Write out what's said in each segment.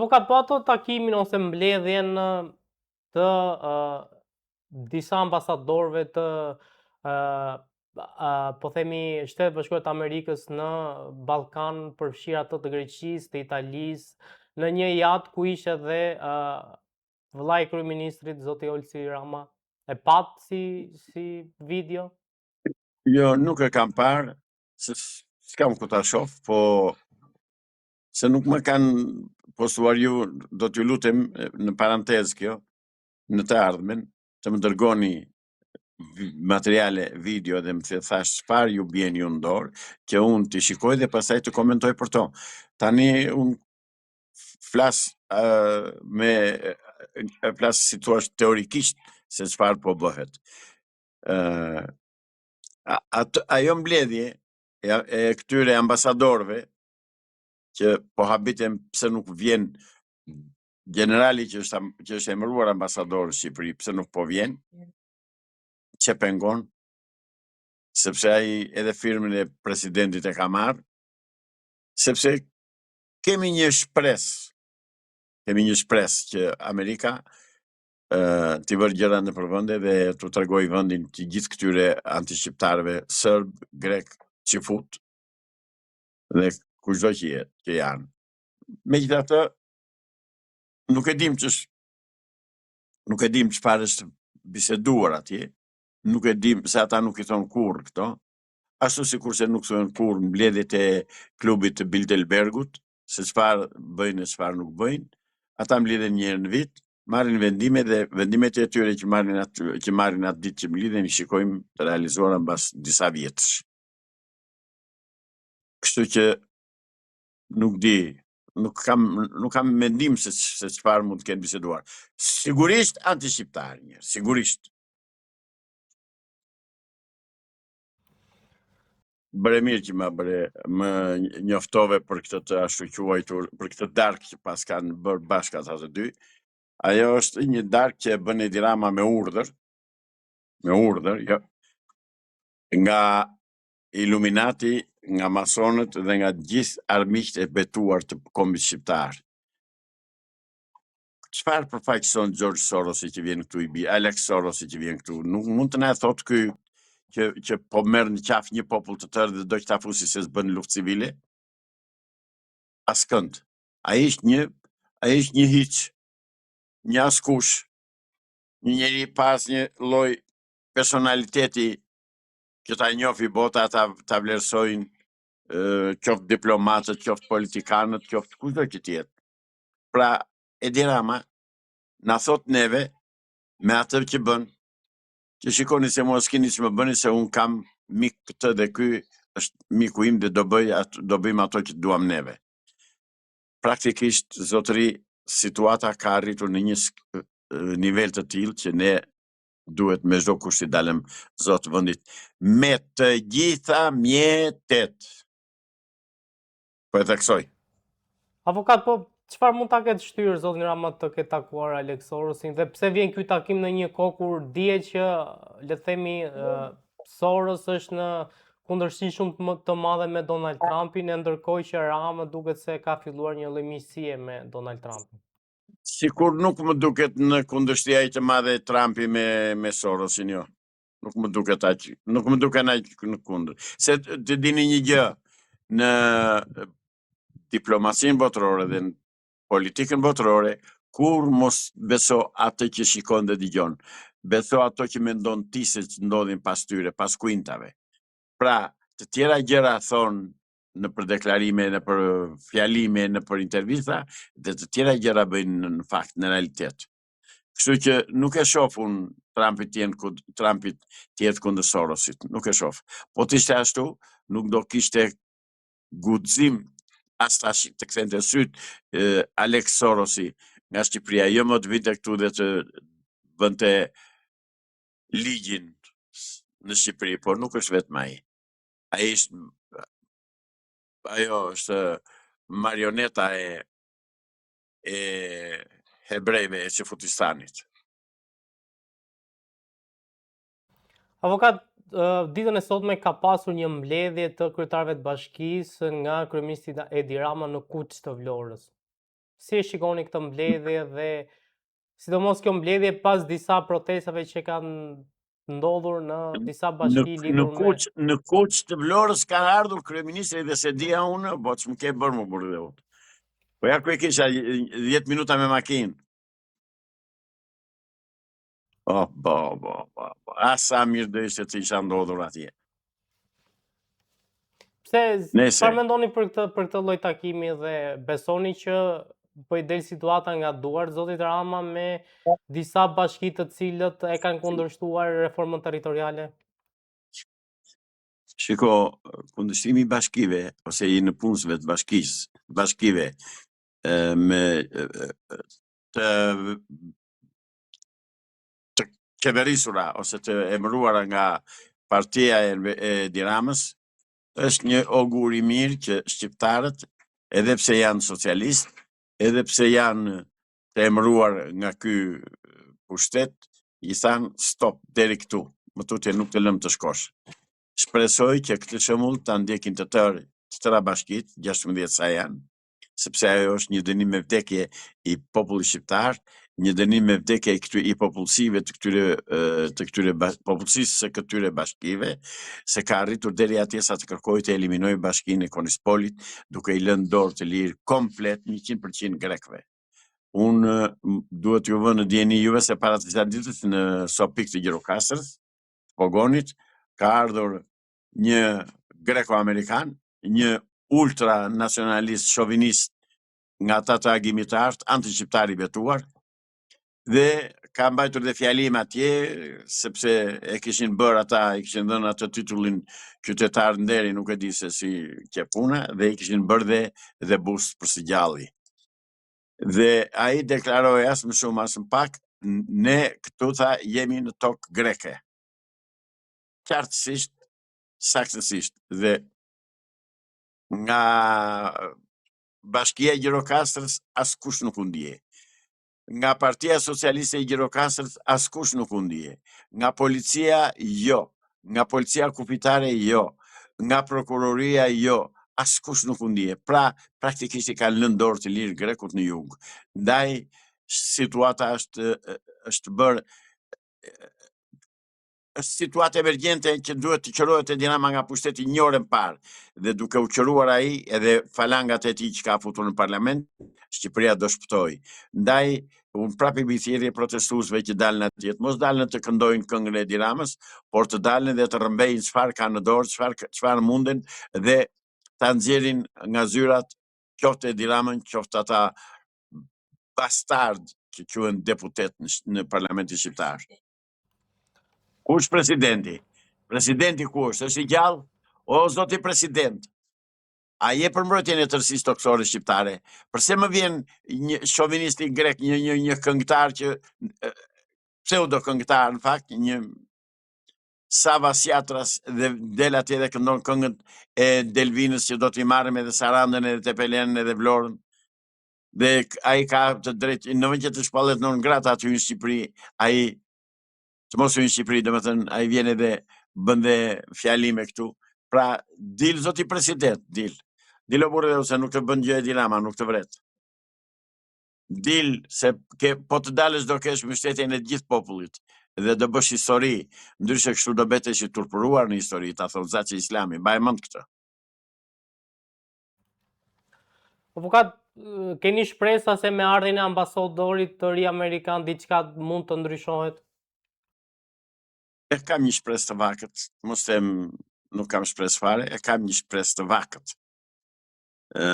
Avokat, po ato takimin ose mbledhjen të disa ambasadorëve të po themi Shteteve të Bashkuara të Amerikës në Ballkan, përfshirë ato të Greqisë, të Italisë, në një jat ku ishte dhe vëllai i kryeministrit zoti Olsi Rama, e patë si si video? Jo, nuk e kam parë, se s'kam ku ta shoh, po se nuk më kanë postuar ju, do t'ju lutem në parantezë kjo, në të ardhmen, të më dërgoni materiale video dhe më thashë çfarë ju bien ju në dorë, që unë t'i shikoj dhe pastaj të komentoj për to. Tani unë flas uh, me flas si thua teorikisht se çfarë po bëhet. Ë uh, atë ajo mbledhje e, e këtyre ambasadorëve që po habitem pse nuk vjen gjenerali që është që është emëruar ambasador në Shqipëri, pse nuk po vjen? Ç'e pengon? Sepse ai edhe firmën e presidentit e ka marrë, sepse kemi një shpresë, kemi një shpresë që Amerika t'i vërë gjërat nëpër vende dhe t'u tregojë vendin të gjithë këtyre antishqiptarëve sërbë, grekë, çifutë dhe kushdo që jetë, që janë. Megjithatë, nuk e dim ç'është nuk e dim çfarë është biseduar atje, nuk e dim se ata nuk i thonë kurrë këto, ashtu sikurse nuk thonë kurrë mbledhjet e klubit të Bilderbergut, se çfarë bëjnë e çfarë nuk bëjnë, ata mblidhen një herë në vit, marrin vendime dhe vendimet e tyre që marrin atë që marrin atë ditë që mblidhen i shikojmë të realizuara mbas disa vjetësh. Kështu që nuk di, nuk kam nuk kam mendim se se çfarë mund të kenë biseduar. Sigurisht antishqiptar një, sigurisht. Bëre mirë që më bëre, më njoftove për këtë të ashtuquajtur, për këtë darkë që paskan bërë bashkë ata të dy. Ajo është një darkë që e bën Edi Rama me urdhër, me urdhër, jo, nga Illuminati, nga masonët dhe nga gjithë armiqtë e betuar të kombit shqiptar. Çfarë përfaqëson George Sorosi që vjen këtu i bi, Alex Sorosi që vjen këtu? Nuk mund të na e thotë ky që që po merr në qafë një popull të tërë dhe do që ta fusi se s'bën luftë civile? Askënd. Ai është një ai është një hiç, një askush, një njeri pa asnjë lloj personaliteti që ta njofi bota, ta ta vlerësojnë qoftë diplomatët, qoftë politikanët, qoftë kushdo që të jetë. Pra, Edi Rama na thotë neve me atë që bën, që shikoni se mua s'keni ç'më bëni se unë kam mik këtë dhe ky është miku im dhe do bëj atë, do bëjmë ato që duam neve. Praktikisht zotëri situata ka arritur në një nivel të tillë që ne duhet me çdo kusht t'i dalim zot vendit me të gjitha mjetet. Po e theksoj. Avokat, po çfarë mund ta ketë shtyrë zotin Rama të ketë takuar Alex Sorosin dhe pse vjen ky takim në një kohë kur dihet që le të themi Soros është në kundërshti shumë më të madhe me Donald Trumpin e ndërkohë që Rama duket se ka filluar një lloj miqësie me Donald Trumpin. Sikur nuk më duket në kundërshti aq të madhe Trumpi me me Sorosin, jo. Nuk më duket aq, nuk më duken aq në kundër. Se të dini një gjë, në diplomacinë botërore dhe në politikën botërore, kurrë mos beso atë që shikon dhe dëgjon. Beso ato që mendon ti se ndodhin pas tyre, pas kuintave. Pra, të tjera gjëra thonë nëpër deklarime, nëpër fjalime, nëpër intervista dhe të tjera gjëra bëjnë në fakt, në realitet. Kështu që nuk e shoh unë Trumpit të jenë Trumpit të jetë kundër Sorosit, nuk e shoh. Po të ishte ashtu, nuk do kishte guxim as ta të kthente sytë Alex Sorosi nga Shqipëria, jo më të vinte këtu dhe të bënte ligjin në Shqipëri, por nuk është vetëm ai. Ai është ajo është marioneta e e hebrejve e Çifutistanit. Avokat, ditën e sotme ka pasur një mbledhje të kryetarëve të bashkisë nga kryeministri Edi Rama në Kuç të Vlorës. Si e shikoni këtë mbledhje dhe sidomos kjo mbledhje pas disa protestave që kanë ndodhur në disa bashki Në, në lidhur me Kuç, në Kuç të Vlorës ka ardhur kryeministri dhe s'e dija unë, po ç'më ke bërë më burrë dheut. Po ja ku e kisha 10 minuta me makinë. Oh, bo, bo, bo, bo. A sa mirë do ishte të isha ndodhur atje. Pse, Nëse. çfarë mendoni për këtë për këtë lloj takimi dhe besoni që po i del situata nga duart zotit Rama me disa bashki të cilët e kanë kundërshtuar reformën territoriale? Shiko, kundërshtimi i bashkive ose i nëpunësve të bashkisë, bashkive me të të qeverisura ose të emëruara nga partia e Edi Ramës, është një ogur i mirë që shqiptarët, edhe pse janë socialistë, edhe pse janë të emëruar nga ky pushtet, i thanë stop deri këtu, më tutje nuk të lëmë të shkosh. Shpresoj që këtë shembull ta ndjekin të tërë, të tëra bashkitë, 16 sa janë, sepse ajo është një dënim me vdekje i popullit shqiptar, një dënim me vdekje i këtyre i popullsive të këtyre të këtyre popullsisë së këtyre bashkive, se ka arritur deri atje sa të kërkojë të eliminojë bashkinë e Konispolit, duke i lënë dorë të lirë komplet 100% grekëve. Unë duhet t'ju vë në dijeni juve se para disa ditësh në Sopik të Gjirokastrës, Pogonit, ka ardhur një greko-amerikan, një ultranacionalist shovinist nga ata të agimit të artë, antishqiptar i betuar, dhe ka mbajtur dhe fjalim atje, sepse e kishin bërë ata, i kishin dhënë atë titullin qytetar nderi, nuk e di se si qe puna, dhe i kishin bërë dhe, dhe bust për së gjalli. Dhe ai deklaroi as më shumë as më pak, ne këtu tha jemi në tokë greke. Qartësisht, saktësisht dhe nga Bashkia e Gjirokastrës askush nuk u ndie. Nga Partia Socialiste e Gjirokastrës askush nuk u ndie. Nga policia jo, nga policia kufitare jo, nga prokuroria jo, askush nuk u ndie. Pra, praktikisht i kanë lënë dorë të lirë grekut në jug. Ndaj situata është është bërë është situatë emergjente që duhet të qërohet Edi Rama nga pushteti një orë më parë dhe duke u qëruar ai edhe falangat e tij që ka futur në parlament, Shqipëria do shpëtojë. Ndaj unë prapë i bëj thirrje protestuesve që dalin atje, të mos dalin të këndojnë këngën e Edi Ramës, por të dalin dhe të rrëmbejnë çfarë kanë në dorë, çfarë çfarë munden dhe ta nxjerrin nga zyrat qoftë Edi Ramën, qoftë ata bastard që quhen deputet në, në parlamentin shqiptar. Ku është presidenti? Presidenti ku është? Është i gjallë? O zoti president, a je për mbrojtjen e tërësisë tokësore shqiptare? Përse më vjen një shovinisti grek, një një një këngëtar që pseudo këngëtar në fakt, një Sava Siatras dhe del atje dhe këndon këngët e Delvinës që do t'i marrim edhe Sarandën edhe Tepelenën edhe Vlorën. Dhe ai ka të drejtë, në vend që të shpallet non grata aty në Shqipëri, ai të mos hyjë në Shqipëri, domethënë ai vjen edhe bën dhe fjalime këtu. Pra, dil zoti president, dil. Dil o burrë se nuk të bën gjë Edi Rama, nuk të vret. Dil se ke, po të dalësh do kesh mbështetjen e gjithë popullit dhe do bësh histori, ndryshe kështu do mbetesh i turpëruar në histori, ta thotë Zaçe Islami, mbaj mend këtë. Avokat, keni shpresa se me ardhjen e ambasadorit të ri amerikan diçka mund të ndryshohet? E kam një shpresë të vakët, mos them nuk kam shpresë fare, e kam një shpresë të vakët. Ë,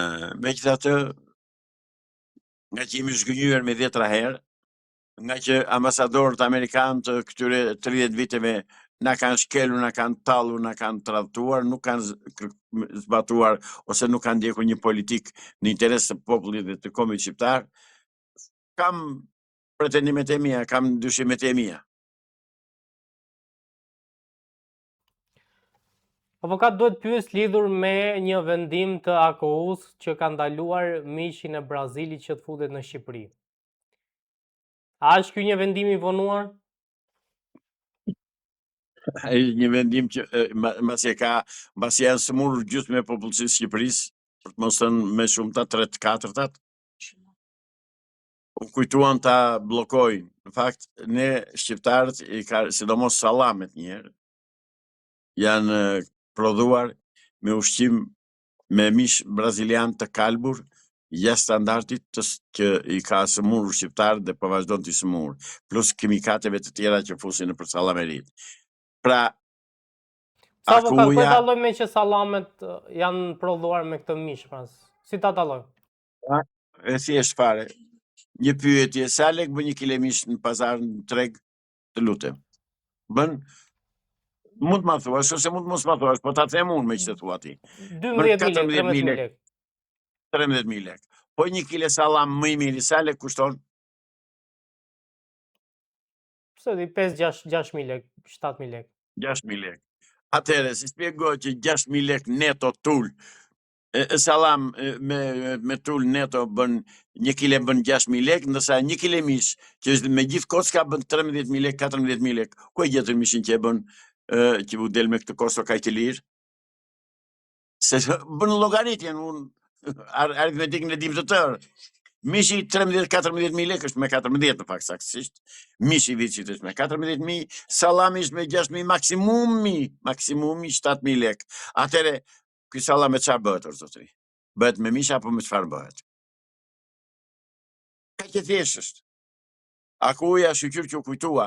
megjithatë, nga që jemi zhgënjyer me dhjetra herë, nga që ambasadorët amerikanë të këtyre 30 viteve na kanë shkelur, na kanë tallur, na kanë tradhtuar, nuk kanë zbatuar ose nuk kanë ndjekur një politikë në interes të popullit dhe të kombit shqiptar, kam pretendimet e mia, kam dyshimet e mia. Avokat duhet të pyes lidhur me një vendim të AKU-së që ka ndaluar mishin e Brazilit që të futet në Shqipëri. A është ky një vendim i vonuar? Ai është një vendim që mbasi e ka, mbasi janë sëmurur gjysmë e popullsisë së Shqipërisë, për të mos thënë me shumta tre të katërtat. U kujtuan ta bllokojnë. Në fakt, ne shqiptarët i ka, sidomos sallamet njëherë, janë prodhuar me ushqim me mish brazilian të kalbur, jashtë standardit të, që i ka sëmurur shqiptarët dhe po vazhdon t'i sëmurë, plus kimikateve të tjera që fusin nëpër sallamerit. Pra, Sa avokat, po e dallojmë me që sallamet janë prodhuar me këtë mish, pra, si ta dallojmë? E thjesht fare. Një pyetje, sa lek bën një kile mish në pazar në treg? Të lutem. Bën mund të ma thuash ose mund të mos ma thuash, po ta them unë meqë të thua ti. 12.000 lek, 13.000 lek. 13.000 lek. Po një kile sallam më i miri, sa lek kushton? Pse di 5 6 6000 lek, 7000 lek. 6000 lek. Atëherë si shpjegohet që 6000 lek neto tul e, sallam me me tul neto bën një kile bën 6000 lek, ndërsa një kile mish që është me gjithë kocka bën 13000 lek, 14000 lek. Ku e gjetën mishin që e bën e, që u del me këtë kosto kaq të lirë? Se bën llogaritjen, unë aritmetikën e dim të tërë. Mishi 13-14 mijë lekë është me 14 në fakt saktësisht. Mishi i viçit është me 14 mijë, sallami është me 6 mijë maksimumi, maksimumi 7 mijë lekë. Atëherë ky sallam me çfarë bëhet or zotëri? Bëhet me mish apo me çfarë bëhet? Kaq e thjeshtë është. AKU-ja shyqyr që u kujtua,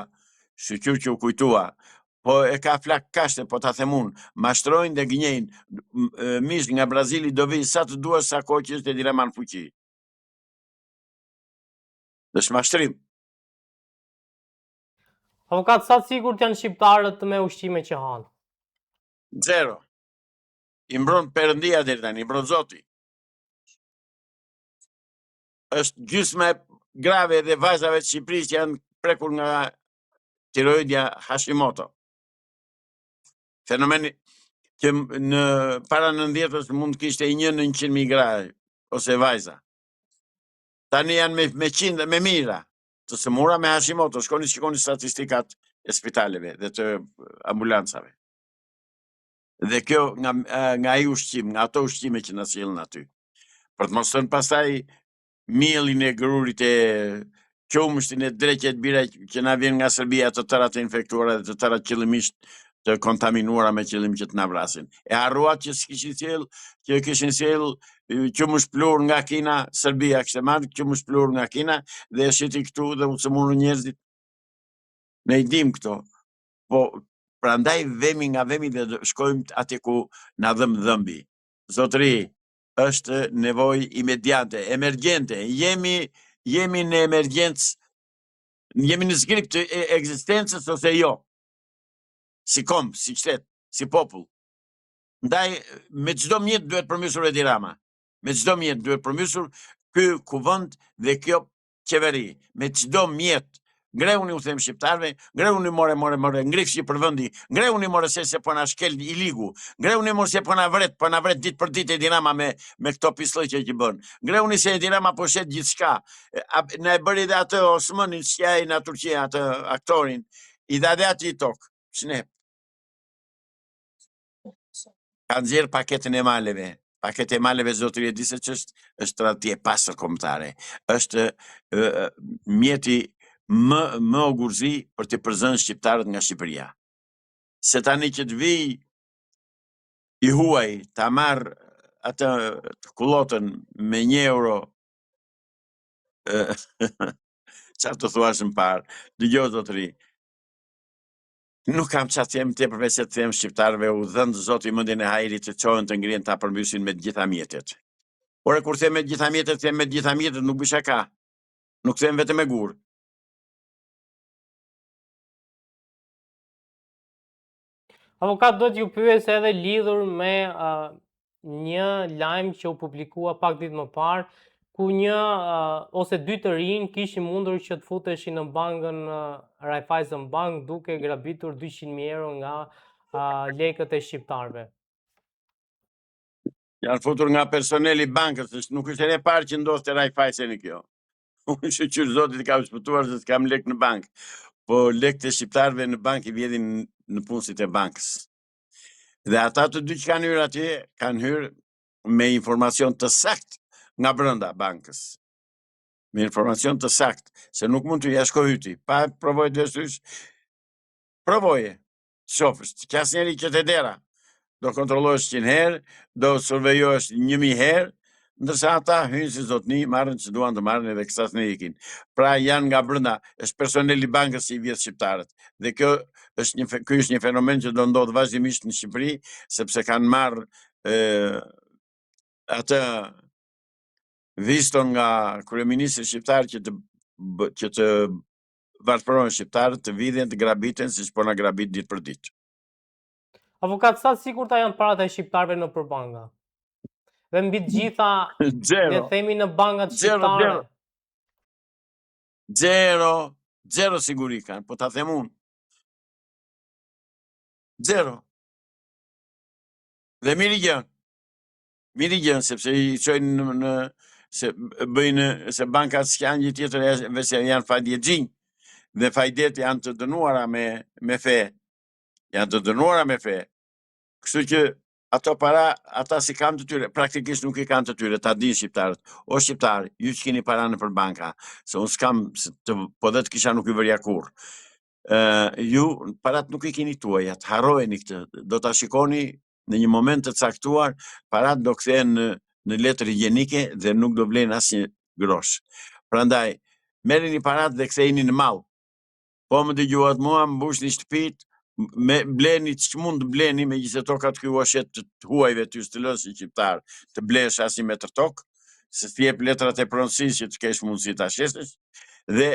shyqyr që u kujtua, po e ka flak kashte, po ta them unë, mashtrojnë dhe gënjejnë, mish nga Brazili do vijë sa të duash sa kohë që është Edi Rama në fuqi. Është mashtrim. Avokat, sa të sigurt janë shqiptarët me ushqime që hanë? Zero. I mbron Perëndia deri tani, i mbron Zoti. Është gjysma e grave dhe vajzave të Shqipërisë që janë prekur nga tiroidja Hashimoto. Fenomeni që në para 90-ës mund të kishte një në 100.000 gra ose vajza. Tani janë me, me qindra, me mijëra të sëmura me Hashimoto. Shkoni shikoni statistikat e spitaleve dhe të ambulancave. Dhe kjo nga nga ai ushqim, nga ato ushqime që na sjellin aty. Për të mos thënë pastaj miellin e grurit e qumështin e dreqet bira që na vjen nga Serbia të tëra të infektuara dhe të tëra qëllimisht të kontaminuara me qëllim që të na vrasin. E harruat që s'kishin sjell, që kishin sjell qumësht pluhur nga Kina, Serbia kishte marrë qumësht pluhur nga Kina dhe e shiti këtu dhe u sëmurën njerëzit. Ne i dim këto. Po prandaj vemi nga vemi dhe shkojmë atje ku na dhemb dhëmbi. Zotëri, është nevojë imediate, emergjente. Jemi jemi në emergjencë, jemi në zgrip të ekzistencës ose jo. Si komb, si shtet, si popull. Ndaj me çdo mjet duhet përmbysur Edi Rama. Me çdo mjet duhet përmbysur ky kuvend dhe kjo qeveri, me çdo mjet, ngreuni u them shqiptarëve, ngreuni more more more, ngrifshi për vendi, ngreuni more se se po na shkel i ligu, ngreuni more se po na vret, po na vret ditë për ditë Edi Rama me me këto pisllëqe që bën. Ngreuni se Edi Rama po shet gjithçka. Na e bëri dhe atë Osmanin, si ai në Turqi atë aktorin, i dha dhe atij tokë. Ç'ne? Ka nxjerr paketën e maleve. Paketa e maleve zotëri e di se ç'është, është tradhti e pastër kombëtare. Është ë, mjeti më më ogurzi për t'i përzënë shqiptarët nga Shqipëria. Se tani që të vijë i huaj ta marr atë kullotën me një euro çfarë të thuash më parë. Dëgjo zotëri, Nuk kam ça të them tepër veçse të them shqiptarëve u dhëntë Zoti mendjen e hajrit të çohen të ngrihen ta përmbysin me të gjitha mjetet. Ore kur them me të gjitha mjetet, them me të gjitha mjetet, nuk bëj shaka. Nuk them vetëm me gur. Avokat do t'ju pyes edhe lidhur me uh, një lajm që u publikua pak ditë më parë, ku një uh, ose dy të rinj kishin mundur që të futeshin në bankën uh, Raiffeisen Bank duke grabitur 200.000 euro nga uh, lekët e shqiptarëve. Janë futur nga personeli i bankës, është nuk është hera e parë që ndodh te Raiffeiseni kjo. Unë shyqyr Zotit kam shpëtuar se s'kam lek në bankë. Po lekët e shqiptarëve në bankë i vjedhin nëpunësit e bankës. Dhe ata të dy që kanë hyrë atje, kanë hyrë me informacion të saktë nga brenda bankës. Me informacion të saktë, se nuk mund të ja shko hyti, pa provoj të vesh provoje, të shofësh, të qas njeri që te dera, do kontrollohesh 100 herë, do survejohesh 1000 herë, ndërsa ata hyjnë si zotni, marrin që duan të marrin edhe kësas në ikin. Pra janë nga brenda, është personeli i bankës që i vjedh shqiptarët. Dhe kjo është një ky është një fenomen që do ndodhë vazhdimisht në Shqipëri, sepse kanë marrë atë viston nga kryeministri shqiptar që të që të varfërohen shqiptarët, të vidhen, të grabiten, siç po na grabit ditë për ditë. Avokat, sa të sigurta janë paratë e shqiptarëve nëpër banka? Dhe mbi të gjitha, le themi në bankat shqiptare. Zero. Zero, zero siguri kanë, po ta them unë. Zero. Dhe mirë i gjën. Mirë i gjën, sepse i çojnë në, në se bëjnë, se bankat s'janë gjë tjetër, veç janë fajdexhinj. Dhe fajdet janë të dënuara me, me fe. Janë të dënuara me fe. Kështu që ato para, ata si kanë të tyre, praktikisht nuk i kanë të tyre, ta dinë shqiptarët. O shqiptar, ju që keni para nëpër banka, se unë s'kam, të, po dhe të kisha nuk i vërja kurrë. Ju parat nuk i keni tuajat, harrojeni këtë, do ta shikoni në një moment të caktuar, parat do kthehen në, në letër higjienike dhe nuk do vlejnë asnjë grosh. Prandaj, merreni parat dhe kthejini në mall. Po më dëgjuat mua, mbushni shtëpitë, me bleni ç'mund të bleni, megjithëse tokat ky ua shet të huajve ty s'të lë si shqiptar të blesh asnjë metër tokë, se të jep letrat e pronësisë që të kesh mundësi ta shesësh, dhe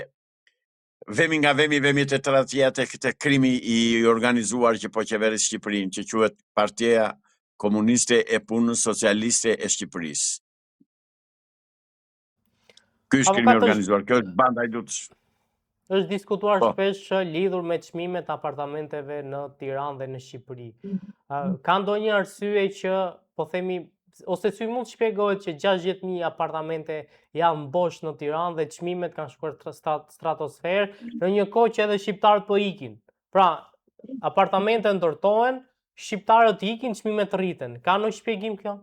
vemi nga vemi, vemi te tradhtia, te te krimi i organizuar që po qeveris Shqipërinë, që quhet Partia Komuniste e Punës Socialiste e Shqipërisë. Ky është krimi i organizuar, kjo është banda hajdutësh. Është diskutuar po. shpesh lidhur me çmimet e apartamenteve në Tiranë dhe në Shqipëri. Ka ndonjë arsye që po themi ose si mund të shpjegohet që 60.000 apartamente janë bosh në Tiranë dhe çmimet kanë shkuar stratosferë në një kohë që edhe shqiptarët po ikin. Pra, apartamente ndërtohen, shqiptarët ikin, çmimet rriten. Ka ndonjë shpjegim kjo?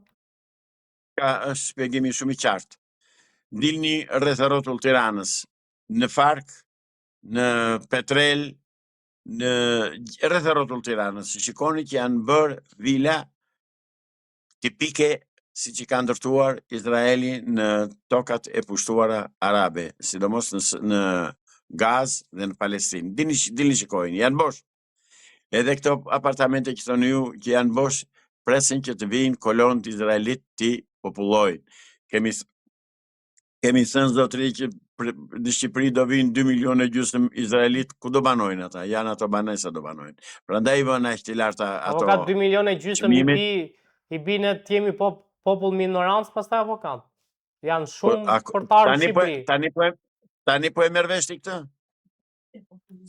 Ka, është shpjegimi shumë i qartë. Dilni rreth e rrotull Tiranës, në Farkë, në Petrel, në rreth e rrotull Tiranës, shikoni që janë bërë vila tipike siç i ka ndërtuar Izraeli në tokat e pushtuara arabe, sidomos në, në Gazë dhe në Palestinë. Dilni, dilni shikojini, janë bosh. Edhe këto apartamente që thoni ju që janë bosh, presin që të vijnë kolonët izraelit t'i popullojnë. Kemi kemi thënë zotëri që në Shqipëri do vinë 2 milionë e gjysmë izraelit, ku do banojnë ata? Janë ato banesa do banojnë. Prandaj i vënë aq të larta ato. Avokat 2 milionë e gjysmë i bi i bi ne të jemi pop, popull minorancë pastaj avokat. Janë po, shumë po, për të ardhur në po Shqipëri. Tani po tani po e merr vesh ti këtë?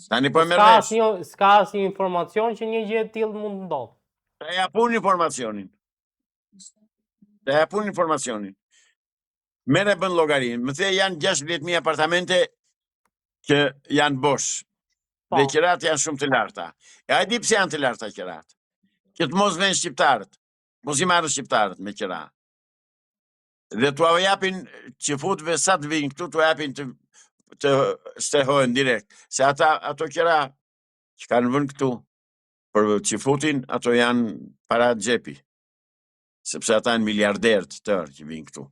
Tani po e merr vesh. S'ka asnjë s'ka asnjë informacion që një gjë e tillë mund të ndodhë. Ta jap unë informacionin. Ta jap unë informacionin. Merre bën llogarinë. Më the janë 60.000 apartamente që janë bosh. Po. Dhe qiratë janë shumë të larta. E a di pse janë të larta qiratë? Që të mos venë shqiptarët. Mos i marrë shqiptarët me qira. Dhe t'ua japin çifutëve sa të vinë këtu, t'ua japin të, të strehohen direkt. Se ata, ato qira që kanë vënë këtu, për çifutin, ato janë para xhepi. Sepse ata janë miliarderë të tërë që vinë këtu.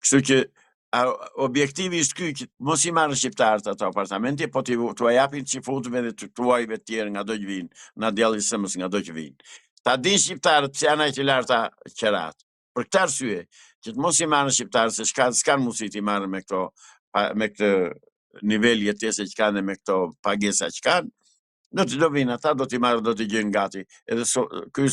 Kështu që a, objektivi është ky që mos i marrë shqiptarët ato apartamente, po t'i t'ua japin çifutëve dhe të huajve të tjerë nga do që vinë, nga djalli sëmës nga do që vinë. Ta dinë shqiptarët pse janë aq të larta qeratë. Për këtë arsye, që të mos i marrën shqiptarët se s'ka s'kan mundësi t'i marrën me këto me këtë nivel jetese që kanë dhe me këto pagesa që kanë, do të do vinë ata, do t'i marrë, do t'i gjejnë gati. Edhe so, ky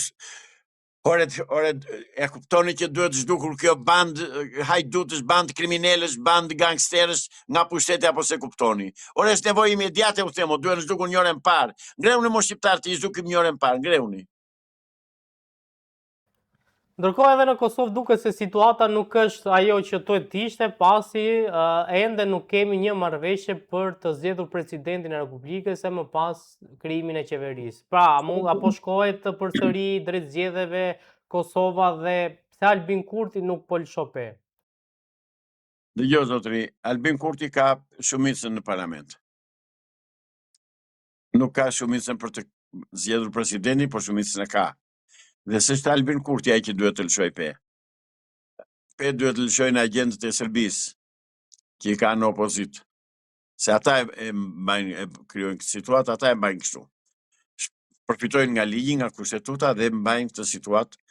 Ore, ore, e kuptoni që duhet zhdukur kjo bandë hajdutësh, bandë kriminelësh, bandë gangsterësh nga pushteti apo s'e kuptoni? Ore, është nevojë imediate, u them, o, duhen zhdukur një orë më parë. Ngreuni mo shqiptarë, t'i zhdukim një orë më parë, ngreuni. Ndërkohë edhe në Kosovë duket se situata nuk është ajo që duhet të ishte, pasi uh, ende nuk kemi një marrëveshje për të zgjedhur presidentin e Republikës e më pas krijimin e qeverisë. Pra, a mund apo shkohet të përsëri drejt zgjedhjeve Kosova dhe pse Albin Kurti nuk po lëshon pe? Dëgjo zotëri, Albin Kurti ka shumicën në parlament. Nuk ka shumicën për të zgjedhur presidentin, por shumicën e ka. Dhe s'është Albin Kurti ai që duhet të lëshojë pe. Pe duhet të lëshojnë agjentët e Serbisë, që i ka në opozitë. Se ata e mbajnë e krijojnë këtë situatë, ata e mbajnë kështu. Përfitojnë nga ligji, nga kushtetuta dhe mbajnë këtë situatë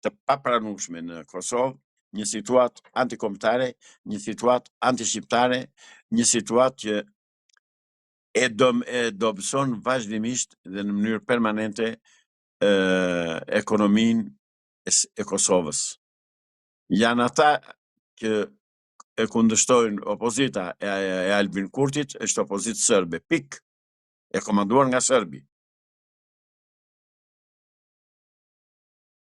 të papranueshme në Kosovë, një situatë antikombëtare, një situatë antishqiptare, një situatë që e dëm e dobëson vazhdimisht dhe në mënyrë permanente ë ekonominë e, e Kosovës. Janë ata që e kundërshtojnë opozita e, e Albin Kurtit, është opozitë serbe, pik, e komanduar nga serbi.